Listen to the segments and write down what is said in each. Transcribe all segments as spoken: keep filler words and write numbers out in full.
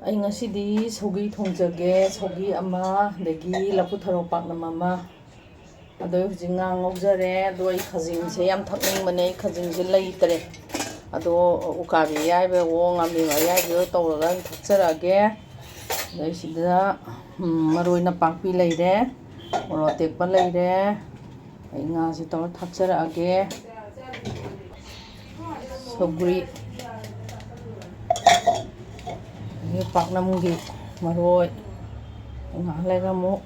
ꯑꯩ ꯉꯁꯤꯗꯤ ꯁꯧꯒ꯭ꯔꯤ ꯊꯣꯡꯖꯒꯦ꯫ ꯁꯧꯒ꯭ꯔꯤ ꯑꯃ, ꯑꯗꯒꯤ ꯂꯐꯨ ꯊꯔꯣ ꯄꯥꯛꯅꯝ ꯑꯃ꯫ ꯑꯗꯣ ꯑꯩ ꯍꯧꯖꯤꯛ ꯉꯥ ꯉꯧꯖꯔꯦ꯫ ꯑꯗꯣ ꯑꯩ ꯈꯥꯖꯤꯡꯁꯦ ꯌꯥꯝ ꯊꯛꯅꯤꯡꯕꯅꯦ, ꯑꯩ ꯈꯥꯖꯤꯡꯁꯦ ꯂꯩꯇ꯭ꯔꯦ꯫ ꯑꯗꯣ ꯎꯀꯥꯕꯤ ꯑꯌꯥꯏꯕꯋꯣ, ꯉꯥꯃꯤ ꯑꯌꯥꯏꯕꯋꯣ ꯇꯧꯔꯒ ꯑꯗꯨꯝ ꯊꯛꯆꯔꯛꯑꯒꯦ꯫ ꯑꯗꯩ ꯁꯤꯗ, ꯎꯝ, ꯃꯔꯣꯏ ꯅꯄꯥꯛꯄꯤ ꯂꯩꯔꯦ, ꯃꯣꯔꯣꯛ ꯑꯇꯦꯛꯄ ꯂꯩꯔꯦ꯫ ꯑꯩ ꯉꯥꯁꯦ ꯇꯧꯔ ꯊꯥꯛꯆꯔꯛꯑꯒꯦ꯫ ꯁꯧꯒ꯭ꯔꯤ, ꯑꯗꯒꯤ ꯄꯥꯛꯅꯝꯒꯤ ꯃꯔꯣꯏ, ꯉꯥꯏꯍꯥꯛ ꯂꯩꯔꯒ ꯑꯃꯨꯛ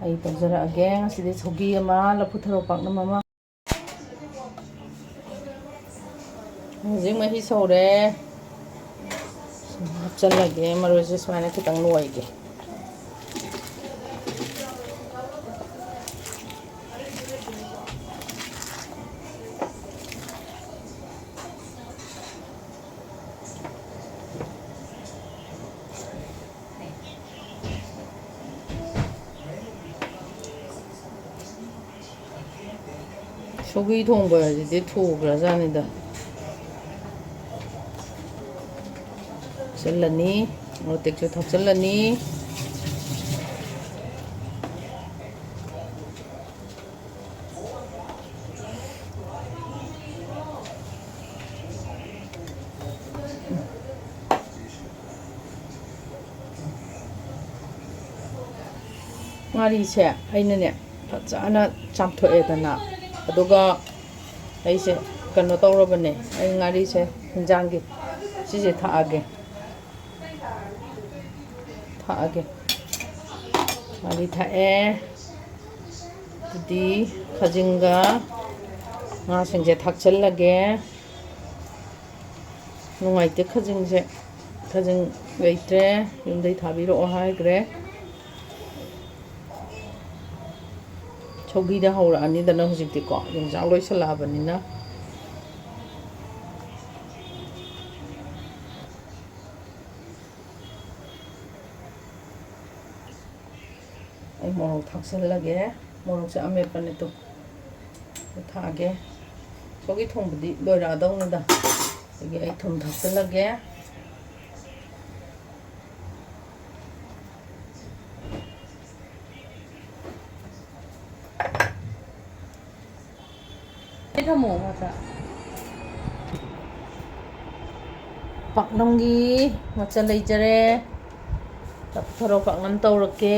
ꯑꯩ ꯇꯧꯖꯔꯛꯑꯒꯦ꯫ ꯉꯁꯤꯗꯤ ꯁꯧꯒ꯭ꯔꯤ ꯑꯃ, ꯂꯐꯨ ꯊꯔꯣ ꯄꯥꯛꯅꯝ ꯑꯃ꯫ ꯍꯧꯖꯤꯛ ꯃꯍꯤ ꯁꯧꯔꯦ꯫ ꯍꯥꯞꯆꯜꯂꯒꯦ꯫ ꯃꯔꯣꯏꯁꯦ ꯁꯨꯃꯥꯏꯅ ꯈꯤꯇꯪ ꯅꯣꯏꯒꯦ꯫ ꯁꯧꯒ꯭ꯔꯤ ꯊꯣꯡꯕ ꯍꯥꯏꯁꯤꯗꯤ ꯊꯨꯈ꯭ꯔꯖꯥꯠꯅꯤꯗ꯫ ꯍꯥꯞꯆꯤꯜꯂꯅꯤ, ꯃꯣꯔꯣꯛ ꯑꯇꯦꯛꯁꯨ ꯊꯥꯛꯆꯤꯜꯂꯅꯤ꯫ ꯉꯥꯔꯤꯁꯦ ꯑꯩꯅꯅꯦ ꯐꯖꯅ ꯆꯥꯝꯊꯣꯛꯑꯦꯗꯅ, ꯑꯗꯨꯒ ꯑꯩꯁꯦ ꯀꯩꯅꯣ ꯇꯧꯔꯕꯅꯦ, ꯑꯩ ꯉꯥꯔꯤꯁꯦ ꯍꯤꯟꯖꯥꯡꯒꯤ ꯁꯤꯁꯦ ꯊꯥꯛꯑꯒꯦ, ꯊꯥꯛꯑꯒꯦ꯫ ꯉꯥꯔꯤ ꯊꯥꯛꯑꯦ꯫ ꯑꯗꯨꯗꯤ ꯈꯥꯖꯤꯡꯒ ꯉꯥꯁꯤꯡꯁꯦ ꯊꯥꯛꯆꯜꯂꯒꯦ꯫ ꯅꯨꯡꯉꯥꯏꯇꯦ ꯈꯖꯤꯡꯁꯦ꯫ ꯈꯖꯤꯡ ꯂꯩꯇ꯭ꯔꯦ꯫ ꯌꯨꯝꯗꯩ ꯊꯥꯕꯤꯔꯛꯑꯣ ꯍꯥꯏꯈ꯭ꯔꯦ꯫ ꯁꯧꯒ꯭ꯔꯤꯗ ꯍꯧꯔꯛꯑꯅꯤꯗꯅ ꯍꯧꯖꯤꯛꯇꯤꯀꯣ, ꯌꯣꯡꯆꯥꯛ ꯂꯣꯏꯁꯤꯜꯂꯛꯑꯕꯅꯤꯅ꯫ ꯑꯩ ꯃꯣꯔꯣꯛ ꯊꯥꯛꯆꯜꯂꯒꯦ꯫ ꯃꯣꯔꯣꯛꯁꯦ ꯑꯃꯦꯠꯄꯅꯦ ꯇꯨ꯫ ꯊꯥꯛꯑꯒꯦ꯫ ꯁꯧꯒ꯭ꯔꯤ ꯊꯣꯡꯕꯗꯤ ꯂꯣꯏꯔꯛꯑꯗꯧꯅꯤꯗ꯫ ꯑꯗꯒꯤ ꯑꯩ ꯊꯨꯝ ꯊꯥꯛꯆꯜꯂꯒꯦ꯫ ꯊꯝꯃꯣ ꯃꯆꯥ꯫ ꯄꯥꯛꯅꯝꯒꯤ ꯃꯆꯜ ꯂꯩꯖꯔꯦ꯫ ꯊꯣꯔꯣ ꯄꯥꯛꯅꯝ ꯇꯧꯔꯛꯀꯦ꯫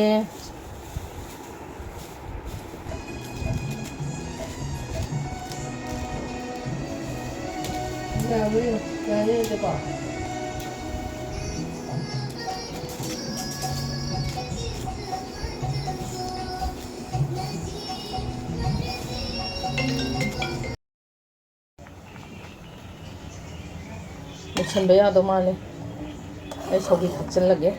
ꯌꯥꯕ꯭ꯔꯥ ꯌꯦꯡꯉꯨ꯫ ꯌꯥꯅꯤ ꯍꯥꯏꯗꯤꯀꯣ꯫ ꯂꯣꯏꯁꯟꯕ ꯌꯥꯗꯧ ꯃꯥꯜꯂꯦ꯫ ꯑꯩ ꯁꯧꯒ꯭ꯔꯤ ꯊꯥꯛꯆꯤꯜꯂꯒꯦ꯫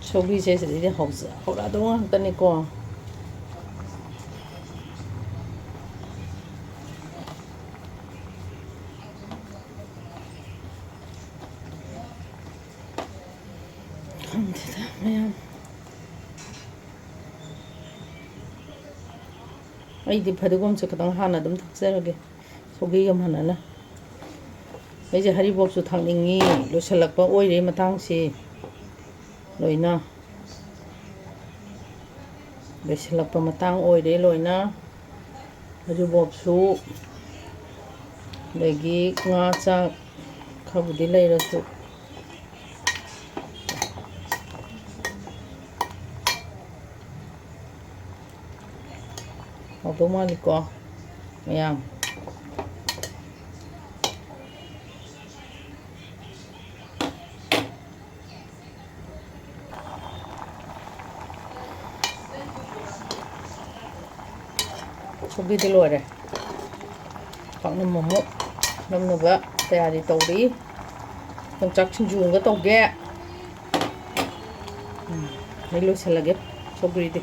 ꯁꯧꯒ꯭ꯔꯤꯁꯦ ꯁꯤꯗꯩꯗꯤ ꯍꯧꯖ-, ꯍꯧꯔꯛꯑꯗꯧ ꯉꯥꯛꯇꯅꯤꯀꯣ꯫ ꯈꯪꯗꯦꯗ ꯃꯌꯥꯝ꯫ ꯑꯩꯗꯤ ꯐꯗꯤꯒꯣꯝꯁꯦ ꯈꯤꯇꯪ ꯍꯥꯟꯅ ꯑꯗꯨꯝ ꯊꯥꯛꯆꯔꯒꯦ, ꯁꯧꯒ꯭ꯔꯤꯒ ꯃꯥꯟꯅꯅ꯫ ꯑꯩꯁꯦ ꯍꯔꯤꯕꯣꯞꯁꯨ ꯊꯥꯛꯅꯤꯡꯉꯤ, ꯂꯣꯏꯁꯤꯜꯂꯛꯄ ꯑꯣꯏꯔꯦ ꯃꯇꯥꯡꯁꯤ ꯂꯣꯏꯅ꯫ ꯂꯣꯏꯁꯤꯜꯂꯛꯄ ꯃꯇꯥꯡ ꯑꯣꯏꯔꯦ ꯂꯣꯏꯅ꯫ ꯍꯔꯤꯕꯣꯞꯁꯨ, ꯑꯗꯒꯤ ꯉꯥ ꯆꯥꯛ ꯈꯔꯕꯨꯗꯤ ꯂꯩꯔꯁꯨ꯫ ꯍꯥꯎꯗꯧ ꯃꯥꯜꯂꯤꯀꯣ ꯃꯌꯥꯝ꯫ ꯁꯧꯒ꯭ꯔꯤꯗꯤ ꯂꯣꯏꯔꯦ꯫ ꯄꯥꯛꯅꯝ ꯑꯃꯨꯛ ꯅꯝꯅꯕ ꯇꯌꯥꯔꯤ ꯇꯧꯔꯤ꯫ ꯌꯣꯡꯆꯥꯛ ꯁꯤꯡꯖꯨ ꯑꯃꯒ ꯇꯧꯒꯦ꯫ ꯎꯝ, ꯑꯩ ꯂꯣꯏꯁꯤꯜꯂꯒꯦ ꯁꯧꯒ꯭ꯔꯤꯗꯤ꯫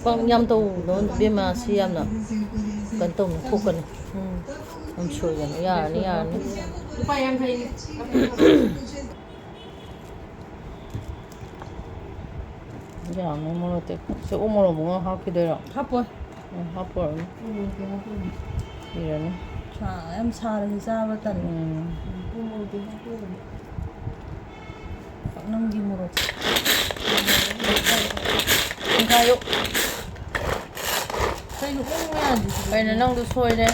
ꯄꯥꯛ ꯌꯥꯝ ꯇꯧꯅꯣ ꯏꯕꯦꯝꯃ, ꯁꯤ ꯌꯥꯝꯅ ꯀꯩꯅꯣ ꯇꯧꯅꯤ, ꯊꯣꯛꯀꯅꯤ꯫ ꯎꯝ, ꯌꯥꯝ ꯁꯣꯏꯒꯅꯤ꯫ ꯌꯥꯔꯅꯤ, ꯌꯥꯔꯅꯤ꯫ ꯂꯨꯄꯥ ꯌꯥꯡꯈꯩꯅꯤ꯫ ꯌꯥꯝꯃꯦ ꯃꯣꯔꯣꯛ ꯑꯇꯦꯛꯄ꯫ ꯁꯤ ꯎ ꯃꯣꯔꯣꯛ ꯑꯃꯨꯛ ꯍꯥꯞꯈꯤꯗꯣꯏꯔꯣ? ꯍꯥꯞꯄꯣꯏ꯫ ꯎꯝ, ꯍꯥꯞꯄꯣꯏ꯫ ꯎ ꯃꯣꯔꯣꯛꯇꯤ ꯍꯥꯞꯄꯣꯏ꯫ ꯏꯔꯅꯤ꯫ ꯁꯥ-, ꯌꯥꯝ ꯁꯥꯔꯗꯤ ꯆꯥꯕ ꯇꯜꯂꯦ꯫ ꯎꯝ꯫ ꯎ ꯃꯣꯔꯣꯛꯇꯤ ꯍꯥꯞꯄꯤꯔꯨꯅꯨ꯫ ꯄꯥꯛꯅꯝꯒꯤ ꯃꯣꯔꯣꯛ꯫ ꯄꯨꯡꯈꯥꯏꯌꯣ꯫ ꯀꯩꯅꯣ ꯎꯪꯉꯨ ꯌꯥꯗ꯭ꯔꯤꯁꯤꯕꯣ? ꯀꯩꯅꯣ ꯅꯪꯗꯣ ꯁꯣꯏꯔꯦ꯫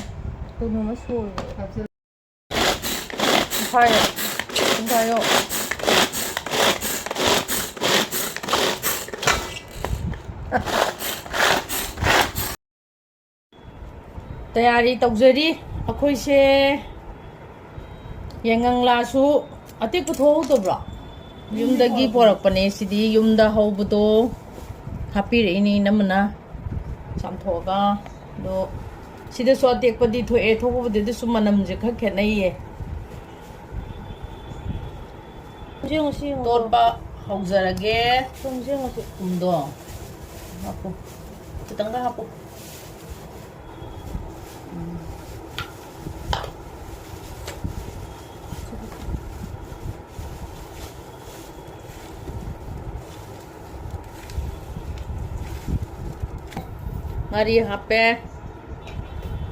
ꯀꯩꯅꯣꯝꯃ ꯁꯣꯏꯔꯦ꯫ ꯄꯨꯡꯈꯥꯏꯌꯣ꯫ ꯄꯨꯡꯈꯥꯏꯌꯣ꯫ ꯇꯌꯥꯔꯤ ꯇꯧꯖꯔꯤ ꯑꯩꯈꯣꯏꯁꯦ꯫ ꯌꯥꯏꯉꯪꯂꯥꯁꯨ ꯑꯇꯦꯛꯄ ꯊꯣꯛꯍꯧꯗꯕ꯭ꯔꯣ? ꯌꯨꯝꯗꯒꯤ ꯄꯣꯔꯛꯄꯅꯦ ꯁꯤꯗꯤ, ꯌꯨꯝꯗ ꯍꯧꯕꯗꯣ ꯍꯥꯞꯄꯤꯔꯛꯏꯅꯦ ꯏꯅꯝꯃꯅ ꯆꯥꯝꯊꯣꯛꯑꯒ꯫ ꯑꯗꯣ ꯁꯤꯗꯁꯨ ꯑꯇꯦꯛꯄꯗꯤ ꯊꯣꯛꯑꯦ, ꯊꯣꯛꯄꯕꯨꯗꯤ, ꯑꯗꯨꯁꯨ ꯃꯅꯝꯁꯦ ꯈꯔ ꯈꯦꯠꯅꯩꯌꯦ꯫ ꯌꯦꯡꯉꯨꯁꯤ, ꯌꯦꯡꯉꯨꯁꯤ꯫ ꯇꯣꯠꯄ ꯍꯧꯖꯔꯒꯦ꯫ ꯁꯨꯝ ꯌꯦꯡꯉꯨꯁꯤ꯫ ꯊꯨꯝꯗꯣ ꯍꯥꯞꯄꯨ, ꯈꯤꯇꯪꯒ ꯍꯥꯞꯄꯨ꯫ ꯎꯝ꯫ ꯉꯥꯔꯤ ꯍꯥꯞꯄꯦ꯫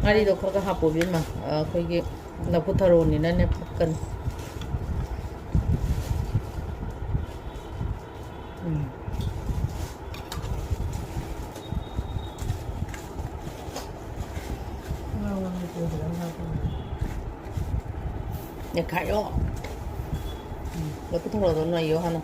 ꯉꯥꯔꯤꯗꯣ ꯈꯔ ꯈꯔ ꯍꯥꯞꯄꯣ, ꯏꯕꯦꯝꯃ꯫ ꯑ, ꯑꯩꯈꯣꯏꯒꯤ ꯂꯐꯨ ꯊꯔꯣꯅꯤꯅꯅꯦ ꯐꯛꯀꯅꯤ꯫ ꯎꯝ꯫ ꯅꯦꯠꯈꯥꯏꯌꯣ꯫ ꯎꯝ, ꯂꯐꯨ ꯊꯔꯣꯗꯣ ꯅꯩꯌꯣ ꯍꯥꯟꯅ꯫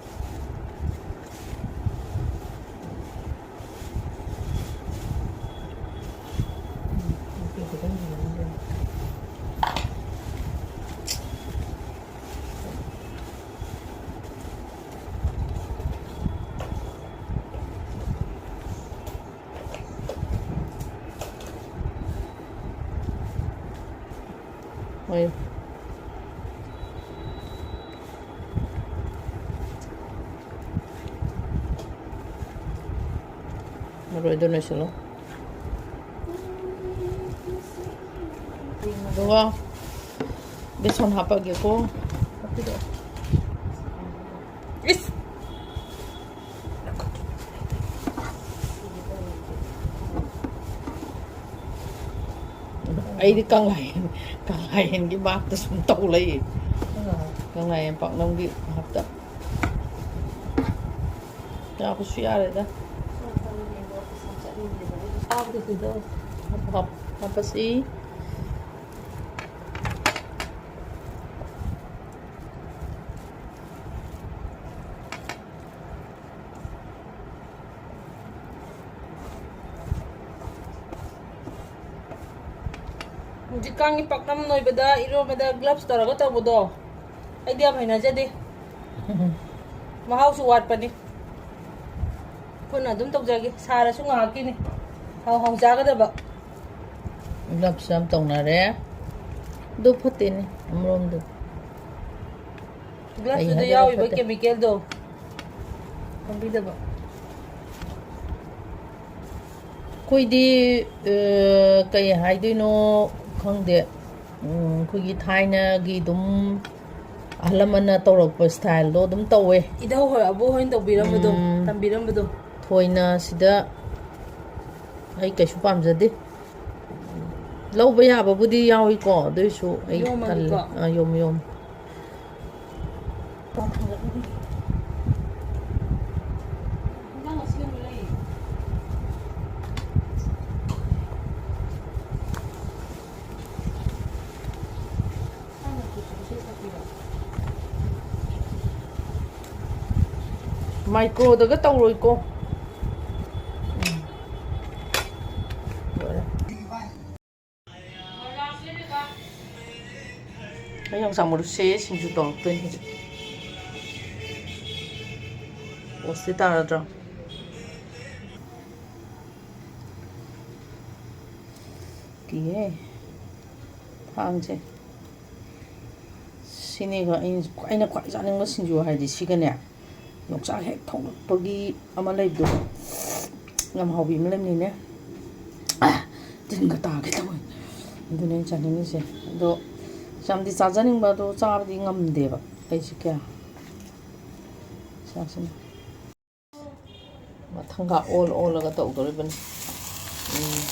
ꯍꯣꯏ꯫ ꯃꯔꯣꯏꯗꯣ ꯅꯣꯏꯁꯤꯜꯂꯣ꯫ ꯑꯗꯨꯒ ꯕꯦꯁꯣꯟ ꯍꯥꯞꯄꯒꯦꯀꯣ꯫ ꯏꯁ! ꯑꯩꯗꯤ ꯀꯪꯂꯥꯌꯦꯟ, ꯀꯪꯂꯥꯌꯦꯟꯒꯤ ꯃꯥꯛꯇ ꯁꯨꯝ ꯇꯧ ꯂꯩꯌꯦ꯫ ꯀꯪꯂꯥꯌꯦꯟ ꯄꯥꯛꯅꯝꯒꯤ ꯃꯥꯛꯇ꯫ ꯌꯥꯕꯁꯨ ꯌꯥꯔꯦꯗ꯫ ꯍꯥꯞ-, ꯍꯥꯞꯄꯁꯤ꯫ ꯍꯧꯖꯤꯛꯀꯥꯟꯒꯤ ꯄꯥꯛꯅꯝ ꯅꯣꯏꯕꯗ, ꯏꯔꯣꯟꯕꯗ ꯒ꯭ꯂꯞꯁ ꯇꯧꯔꯒ ꯇꯧꯕꯗꯣ ꯑꯩꯗꯤ ꯌꯥꯝ ꯍꯩꯅꯖꯗꯦ꯫ ꯃꯍꯥꯎꯁꯨ ꯋꯥꯠꯄꯅꯤ꯫ ꯈꯨꯠꯅ ꯑꯗꯨꯝ ꯇꯧꯖꯒꯦ꯫ ꯁꯥꯔꯁꯨ ꯉꯥꯏꯍꯥꯛꯀꯤꯅꯤ꯫ ꯍꯥꯎ ꯍꯥꯎ ꯆꯥꯒꯗꯕ꯫ ꯒ꯭ꯂꯞꯁ ꯌꯥꯝ ꯇꯧꯅꯔꯦ꯫ ꯑꯗꯨ ꯐꯠꯇꯦꯅꯦ ꯑꯃꯔꯣꯝꯗ꯫ ꯒ꯭ꯂꯞꯁꯇꯨꯗ ꯍꯥꯏꯗꯣꯏꯅꯣ ꯌꯥꯎꯔꯤꯕ ꯐꯠꯇꯦ? ꯀꯦꯃꯤꯀꯦꯜꯗꯣ ꯈꯪꯕꯤꯗꯕ꯫ ꯑꯩꯈꯣꯏꯗꯤ, ꯑ, ꯀꯩ ꯍꯥꯏꯗꯣꯏꯅꯣ ꯈꯪꯗꯦ꯫ ꯎꯝ, ꯑꯩꯈꯣꯏꯒꯤ ꯊꯥꯏꯅꯒꯤ ꯑꯗꯨꯝ ꯑꯍꯜ ꯂꯃꯟꯅ ꯇꯧꯔꯛꯄ ꯁ꯭ꯇꯥꯏꯜꯗꯣ ꯑꯗꯨꯝ ꯇꯧꯋꯦ꯫ ꯏꯙꯧ ꯍꯣꯏ, ꯑꯕꯣꯛ ꯍꯣꯏꯅ ꯇꯧꯕꯤꯔꯝꯕꯗꯣ, ꯎꯝ꯫ ꯇꯝꯕꯤꯔꯝꯕꯗꯣ꯫ ꯊꯣꯏꯅ ꯁꯤꯗ ꯑꯩ ꯀꯩꯁꯨ ꯄꯥꯝꯖꯗꯦ꯫ ꯂꯧꯕ ꯌꯥꯕꯕꯨꯗꯤ ꯌꯥꯎꯏꯀꯣ, ꯑꯗꯨꯏꯁꯨ ꯑꯩ ꯌꯣꯝꯃꯒꯦꯀꯣ꯫ ꯇꯜꯂꯦ꯫ ꯑꯥ, ꯌꯣꯝ, ꯌꯣꯝ꯫ ꯃꯥꯏꯀ꯭ꯔꯣꯗꯒ ꯇꯧꯔꯣꯏꯀꯣ꯫ ꯎꯝ꯫ ꯂꯣꯏꯔꯦ꯫ ꯑꯩ ꯌꯣꯡꯆꯥꯛ ꯃꯔꯨꯁꯦ ꯁꯤꯡꯖꯨ ꯇꯧꯔꯛꯇꯣꯏꯅꯤ ꯍꯧꯖꯤꯛ꯫ ꯄꯣꯁꯇꯤ ꯇꯥꯔꯗ꯭ꯔꯣ? ꯀꯤꯌꯦ꯫ ꯊꯥꯡꯁꯦ꯫ ꯁꯤꯅꯤꯒ ꯑꯩꯅ, ꯑꯩꯅ ꯈ꯭ꯋꯥꯏ ꯆꯥꯅꯤꯡꯕ ꯁꯤꯡꯖꯨ ꯍꯥꯏꯗꯤ ꯁꯤꯒꯅꯦ꯫ ꯌꯣꯡꯆꯥꯛ ꯍꯦꯛ ꯊꯣꯛꯂꯛꯄꯒꯤ ꯑꯃ ꯂꯩꯕꯗꯣ, ꯌꯥꯝ ꯍꯥꯎꯕꯤ ꯑꯃ ꯂꯩꯕꯅꯤꯅꯦ꯫ ꯑꯥ, ꯇꯤꯟꯒ ꯇꯥꯒꯦ ꯇꯧꯋꯦ꯫ ꯑꯗꯨꯅꯦ ꯑꯩꯅ ꯆꯥꯅꯤꯡꯉꯤꯁꯦ꯫ ꯑꯗꯣ ꯌꯥꯝꯗꯤ ꯆꯥꯖꯅꯤꯡꯕ, ꯑꯗꯣ ꯆꯥꯕꯗꯤ ꯉꯝꯗꯦꯕ ꯑꯩꯁꯦ ꯀꯌꯥ꯫ ꯆꯥꯁꯤꯅ꯫ ꯃꯊꯪꯒ ꯑꯣꯜ ꯑꯣꯜꯂꯒ ꯇꯧꯗꯣꯔꯤꯕꯅꯤ꯫ ꯎꯝ꯫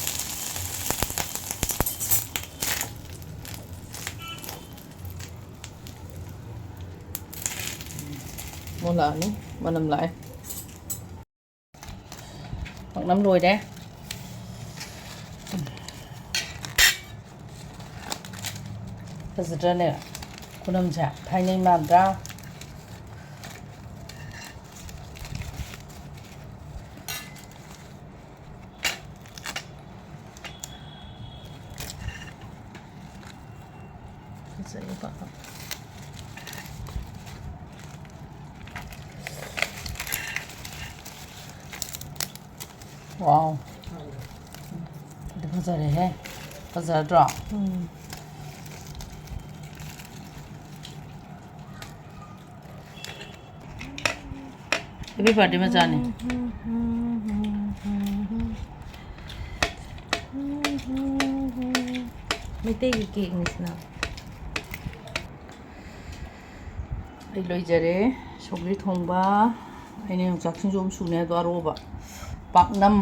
ꯃꯣꯂꯥꯅꯤ, ꯃꯅꯝ ꯂꯥꯛꯑꯦ꯫ ꯄꯥꯛꯅꯝ ꯂꯣꯏꯔꯦ꯫ ꯐꯖꯗ꯭ꯔꯅꯦ? ꯈꯨꯅꯝꯁꯦ ꯊꯥꯏꯅꯩ ꯃꯥꯟꯗ꯭ꯔꯥ? ꯐꯖꯩꯌꯦꯕ꯫ ꯋꯥꯎ꯫ ꯑꯗꯨ ꯐꯖꯔꯦꯍꯦ꯫ ꯐꯖꯗ꯭ꯔꯣ? ꯎꯝ꯫ Happy birthday ꯃꯆꯥꯅꯤ꯫ ꯃꯩꯇꯩꯒꯤ ꯀꯦꯛꯅꯤ ꯁꯤꯅ꯫ ꯑꯩ ꯂꯣꯏꯖꯔꯦ꯫ ꯁꯧꯒ꯭ꯔꯤ ꯊꯣꯡꯕ, ꯑꯩꯅ ꯌꯣꯡꯆꯥꯛ ꯁꯤꯡꯖꯨ ꯑꯃ ꯁꯨꯅꯦ, ꯑꯗꯣ ꯑꯔꯣꯕ ꯄꯥꯛꯅꯝ꯫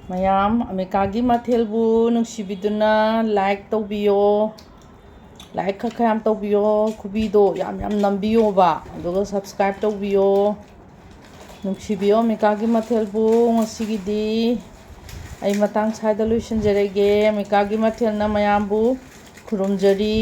ꯃꯌꯥꯝ ꯑꯃꯦꯔꯤꯀꯥꯒꯤ ꯃꯊꯦꯜꯕꯨ ꯅꯨꯡꯁꯤꯕꯤꯗꯨꯅ like ꯇꯧꯕꯤꯌꯣ꯫ Like ꯈꯔ ꯈꯔ ꯌꯥꯝ ꯇꯧꯕꯤꯌꯣ꯫ ꯈꯨꯕꯤꯗꯣ ꯌꯥꯝ ꯌꯥꯝ ꯅꯝꯕꯤꯌꯣꯕ꯫ ꯑꯗꯨꯒ subscribe ꯇꯧꯕꯤꯌꯣ꯫ ꯅꯨꯡꯁꯤꯕꯤꯌꯣ ꯑꯃꯦꯔꯤꯀꯥꯒꯤ ꯃꯊꯦꯜꯕꯨ꯫ ꯉꯁꯤꯒꯤꯗꯤ ꯑꯩ ꯃꯇꯥꯡ ꯁ꯭ꯋꯥꯏꯗ ꯂꯣꯏꯁꯤꯟꯖꯔꯒꯦ꯫ ꯑꯃꯦꯔꯤꯀꯥꯒꯤ ꯃꯊꯦꯜꯅ ꯃꯌꯥꯝꯕꯨ ꯈꯨꯔꯨꯝꯖꯔꯤ꯫